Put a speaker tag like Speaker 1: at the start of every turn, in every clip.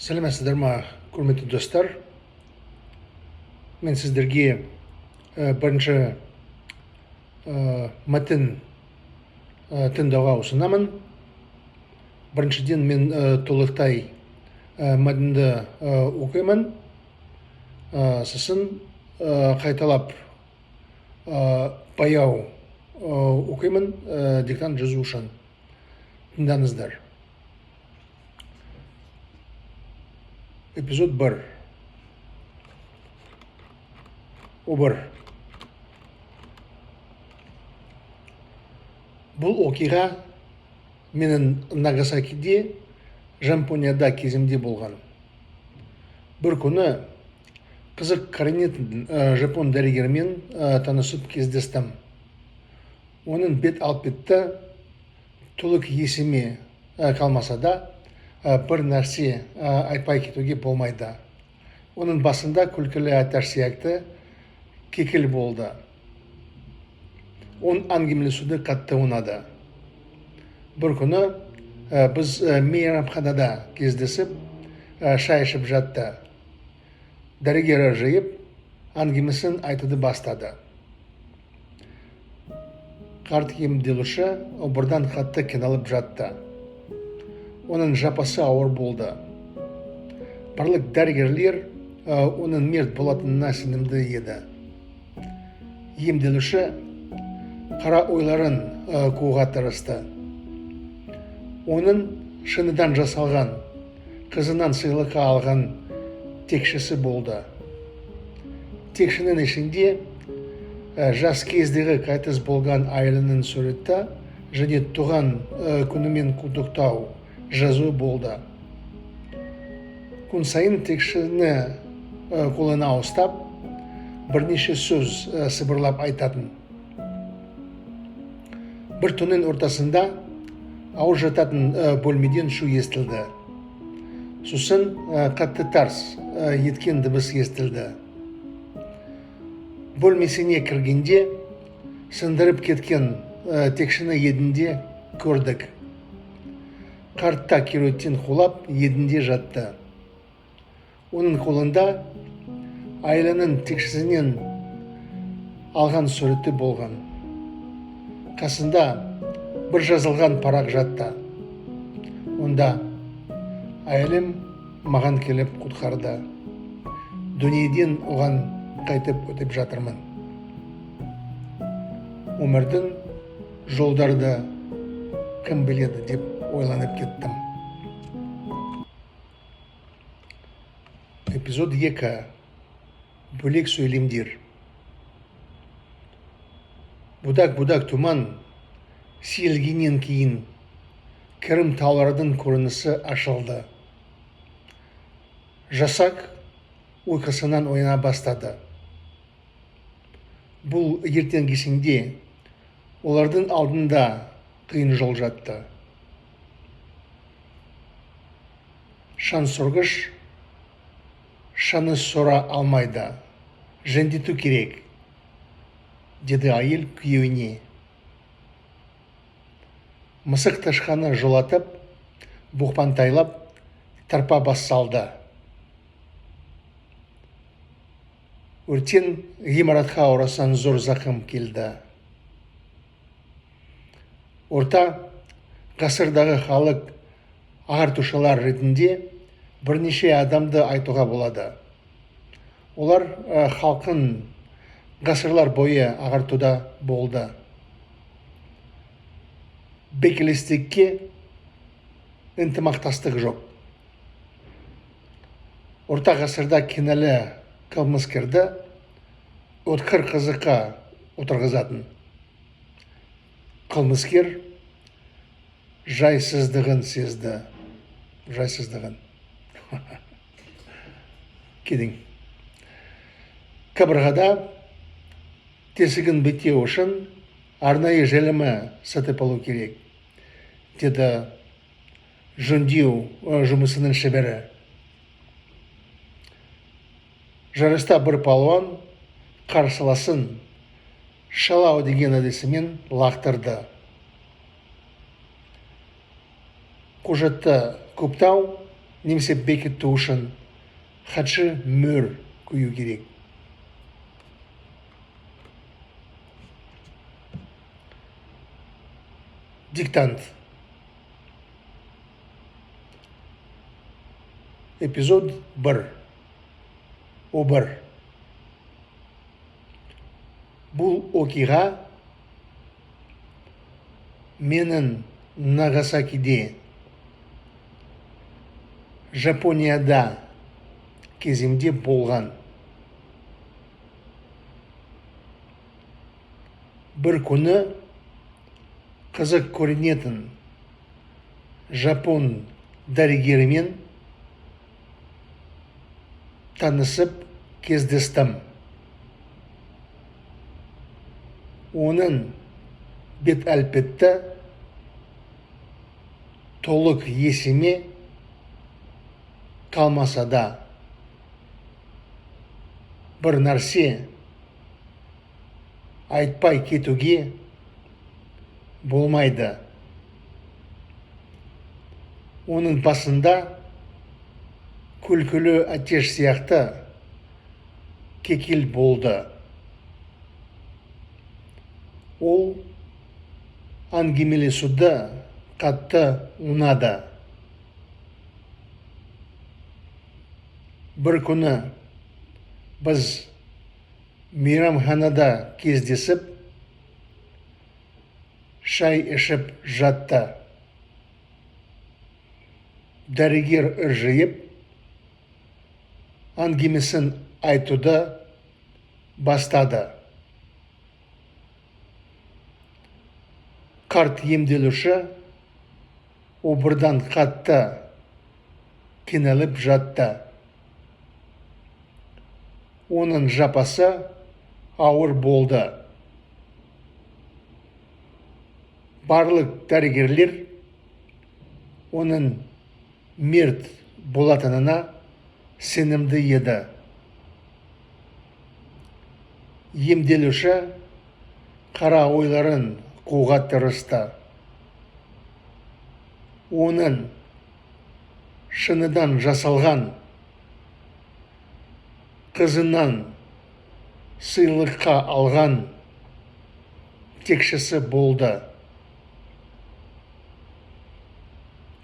Speaker 1: Сәлеметсіздер ма, құрметті достар? Мен сіздерге бірінші мәтін тыңдауға ұсынамын. Біріншіден, мен толықтай мәтінді оқимын. Сосын қайталап баяу оқимын диктант жазу үшін. Тыңдаңыздар. Эпизод 1. Обыр. Бұл оқиға менің Нагасакиде, Жапонияда кезімде болған. Бір күні қызық көрінетін жапон дәрігерімен танысып кездестім. Оның бет әлпеті толық есіме қалмаса да, бір нәрсе айтпай кетуге болмайды. Оның басында күлкілі атар сияқты кекіл болды. Он әңгімелесуді қатты ұнады. Бір күні біз мейрамханада кездесіп, шай ішіп жатты. Дәрігері жиып, әңгімесін айтуды бастады. Қарт емделуші обырдан қатты қиналып жатты. Оның жапасы ауыр болды. Барлық дәрігерлер оның мерт болатынына сенімді еді. Емделуші қара ойларын қууға тырысты. Оның шыныдан жасалған, қызынан сыйлыққа алған текшесі болды. Текшенің ішінде жас кездегі қайтыс болған әйелінің суреті және туған күнімен құттықтау жазуы болды. Күн сайын текшені қолына ұстап, бірнеше сөз сыбырлап айтатын. Бір түннің ортасында ауыр жататын бөлмеден шу естілді. Сосын қатты тарс еткен дыбыс естілді. Бөлмесіне кіргенде сындырып кеткен текшені едінде көрдік. Қарт та кереуеттен құлап едінде жатты. Оның қолында әйелінің текшесінен алған суреті болған. Қасында бір жазылған парақ жатты. Онда: «Әйелім маған келіп құтқарды. Дүниеден оған қайтып өтіп жатырмын. Өмірдің жолдарды кім біледі», – деп ойланып кеттім. Эпизод 2. Бөлек сөйлемдер. Будақ-будақ тұман сейілгеннен кейін керім таулардың көрінісі ашылды. Жасақ ұйқысынан ояна бастады. Бұл ертеңгісінде олардың алдында қиын жол жатты. Шаңсорғыш шаңы сора алмайды, жөндету керек, деді әйел күйеуіне. Мысық тышқанды жолатып, бұқпантайлап, тарпа бас салды. Өрттен ғимаратқа орасан зор зақым келді. Орта ғасырдағы халық ағартушылар ретінде бірнеше адамды айтуға болады. Олар халқын ғасырлар бойы ағартуда болды. Бекілістікке ынтымақтастық жоқ. Орта ғасырда кінәлі қылмыскерді өткір қызыққа отырғызатын. Қылмыскер жайсыздығын сезді. Жайсыздығын. Kidding. Қабырғада тесігін бітеу үшін арнайы желімі сатып алу керек, деді жөндеу жұмысының шебері. Жарыста бір палуан қарсыласын шалау деген әдісімен лақтырды. Құжатты құптау Немесе бекіту үшін хатшы мөр қою керек. Диктант. Эпизод 1. Обыр. Бұл оқиға менің Нагасакиде, Жапонияда кезімде болған. Бір күні қызық көрінетін жапон дәрігерімен танысып кездестім. Оның бет әлпеті толық есіме қалмаса да, бір нәрсе айтпай кетуге болмайды. Оның басында күлкілі әтеш сияқты кекел болды. Ол әңгімелесуді қатты ұнады. Бір күні біз мейрамханада кездесіп, шай ішіп жатты. Дәрігер ыржиып, әңгімесін айтуды бастады. Қарт емделуші обырдан қатты қиналып жатты. Оның жапасы ауыр болды. Барлық дәрігерлер оның мерт болатынына сенімді еді. Емделуші қара ойларын қууға тырысты. Оның шыныдан жасалған қызынан сыйлыққа алған текшесі болды.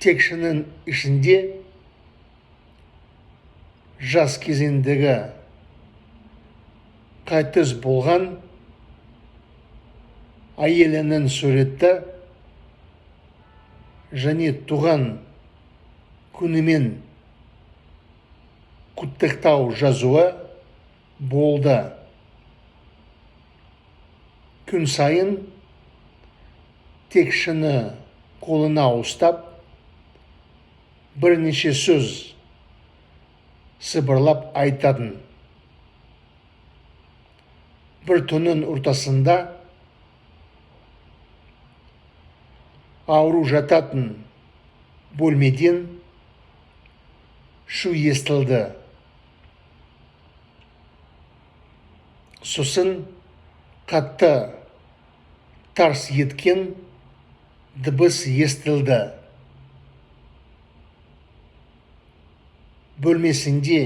Speaker 1: Текшінің ішінде жас кезіндегі қайтыс болған әйелінің суреті және туған күнімен құттықтау жазуы болды. Күн сайын текшіні қолына ұстап, бірнеше сөз сыбырлап айтатын. Бір түннің ортасында ауру жататын бөлмеден шу естілді. Сосын қатты тарс еткен дыбыс естілді. Бөлмесінде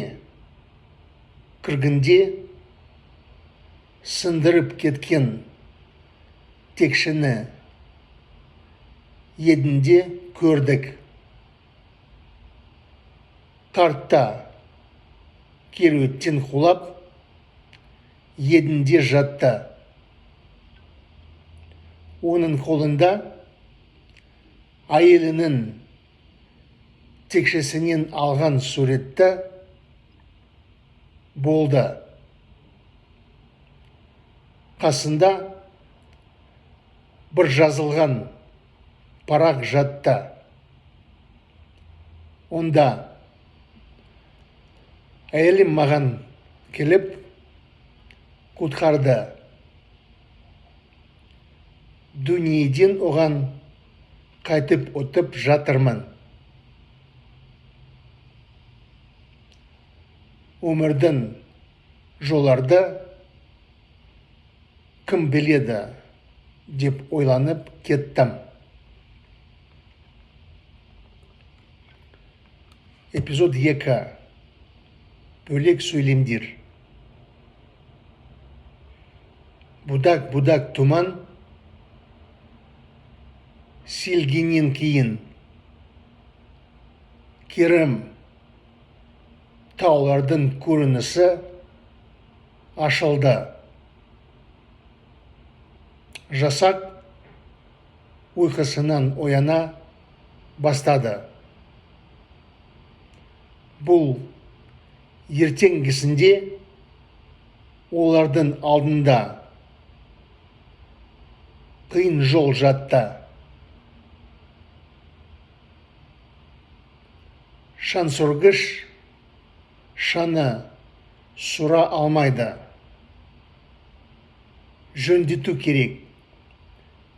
Speaker 1: кіргенде сындырып кеткен текшені едінде көрдік. Қарт та кереуеттен құлап, едінде жатты. Оның қолында әйелінің текшесінен алған суретті болды. Қасында бір жазылған парақ жатты. Онда әйелім маған келіп құтқарды. Дүниеден оған қайтып өтіп жатырмын. Өмірдің жоларды кім біледі деп ойланып кеттім. Эпизод 2. Бөлек сөйлемдер. Будақ-будақ тұман селгеннен кейін керім таулардың көрінісі ашылды. Жасақ ұйқысынан ояна бастады. Бұл ертеңгісінде олардың алдында қиын жол жатты. Шаңсорғыш шаны сұра алмайды. Жөндету керек,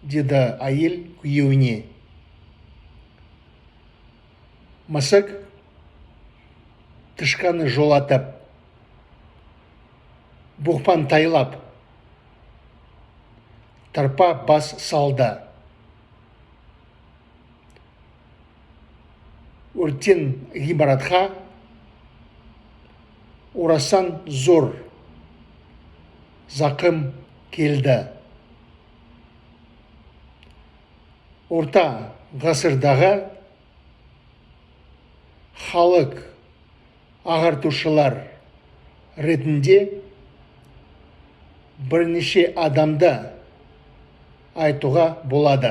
Speaker 1: деді әйел күйеуіне. Мысық тышқанды жолатып, бұқпантайлап, тарпа бас салды. Өрттен ғимаратқа орасан зор зақым келді. Орта ғасырдағы халық ағартушылар ретінде бірнеше адамды айтуға болады.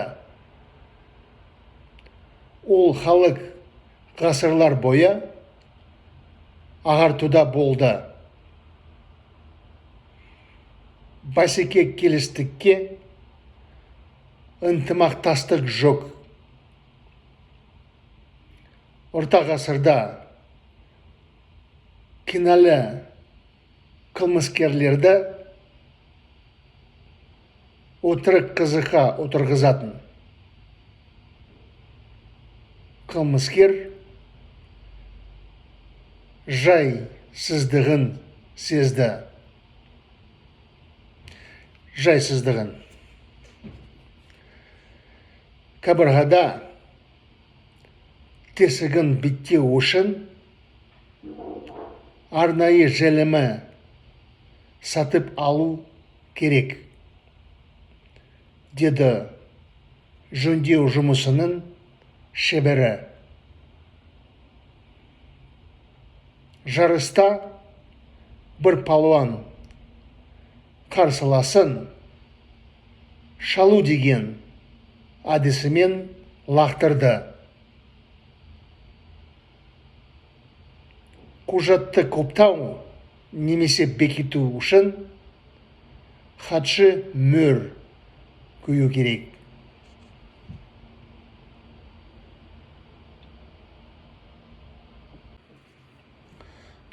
Speaker 1: Ол халық ғасырлар бойы ағартуда болды. Бәсеке келістікке ынтымақтастық жоқ. Орта ғасырда кінәлі қылмыскерлерді отырық қызыққа отырғызатын. Қылмыскер жайсыздығын сезді. Жайсыздығын. Қабырғада тесігін беттеу үшін арнайы желімі сатып алу керек, деді жөндеу жұмысының шебері. Жарыста бір палуан қарсыласын шалу деген әдісімен лақтырды. Құжатты құптау немесе бекіту үшін хатшы мөр қою керек.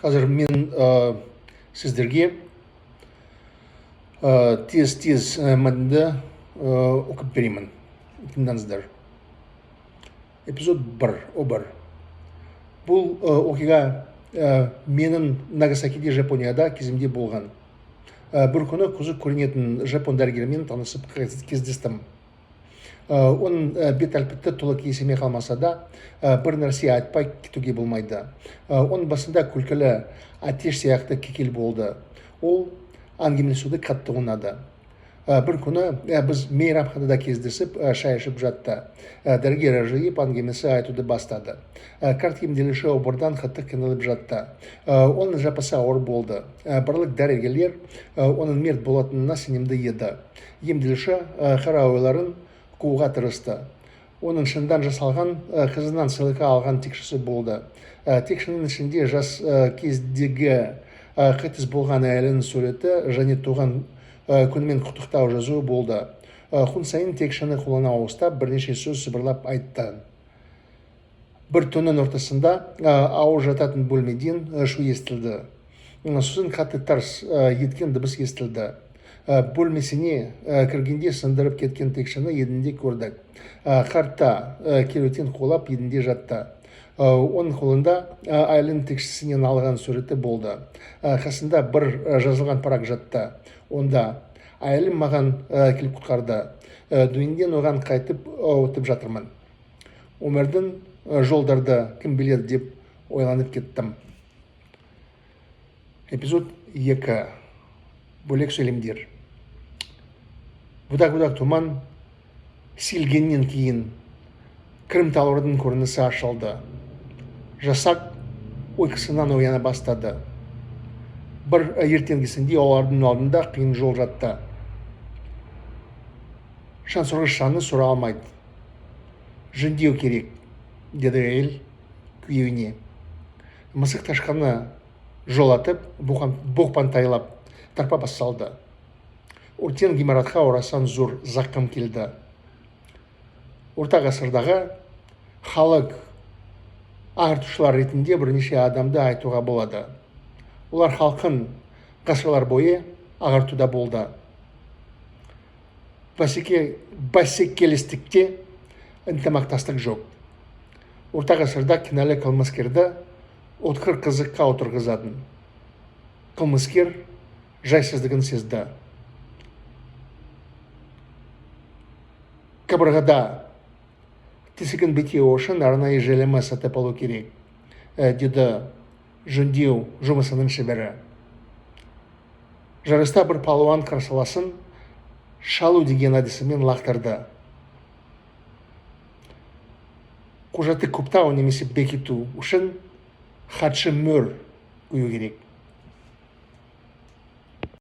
Speaker 1: Қазір мен сіздерге тез-тез мәтінді оқып беремін. Тыңдаңыздар. Эпизод 1, О1. Бұл оқиға менің Нагасакиде, Жапонияда кезімде болған. Бір күні көзі көрінетін жапон дәрігерімен танысып кездестім. Оның бет әлпеті толық есіме қалмаса да, бір нәрсе айтпай кетуге болмайды. Оның басында күлкілі әтеш сияқты кекел болды. Ол әңгімелесуді қатты ұнады. Бір күні біз мейрамханада кездесіп, шай ішіп жатты. Дәрігер жиып әңгімесі айтуды бастады. Қарт емделуші обырдан қатты қиналып жатты. Оның жапасы ауыр болды. Барлық дәрігерлер оның мерт болатынына сенімді еді. Емделуші қара ойларын қууға тырысты. Оның шындан жасалған қызынан сыйлыққа алған текшесі болды. Текшінің ішінде жас кездегі қайтыс болған әйелінің суреті және туған күнімен құттықтау жазуы болды. Күн сайын текшені қолына ұстап, бірнеше сөз сыбырлап айтты. Бір түннің ортасында ауыр жататын бөлмеден шу естілді. Сосын қатты тарс еткен дыбыс естілді. Бөлмесіне кіргенде сындырып кеткен текшені еденде көрдік. Қарт та кереуеттен құлап еденде жатты. Оның қолында әйелінің текшесінен алған суреті болды. Қасында бір жазылған парақ жатты. Онда әйелім маған келіп құтқарды. Дүниеден оған қайтып өтіп жатырмын. Өмірдің жолдарды кім біледі деп Ойланып кеттім. Эпизод 2. Бөлек сөйлемдер. Будақ-будақ тұман сейілгеннен кейін Крым тауларының көрінісі ашылды. Жасақ ұйқысынан ояна бастады. Бір ертеңгісінде олардың алдында қиын жол жатты. Шаңсорғыш шаңны сора алмайды. Жөндеу керек, деді әйел күйеуіне. Мысық тышқанды жолатып, бұқпантайлап тарпа бас салды. Өрттен ғимаратқа орасан зор зақым келді. Орта ғасырдағы халық ағартушылар ретінде бірнеше адамды айтуға болады. Олар халқын ғасырлар бойы ағартуда болды. Бәсекелестікте ынтымақтастық жоқ. Орта ғасырда кінәлі қылмыскерді өткір қазыққа отырғызатын. Қылмыскер жайсыздығын сезді. Қабырғада тесігін бітеу үшін арнайы желеме сатып алу керек, деді жөндеу жұмысының шебері. Жарыста бір палуан қарсыласын шалу деген әдісімен лақтырды. Құжатты құптау немесе бекіту үшін хатшы мөр қою керек.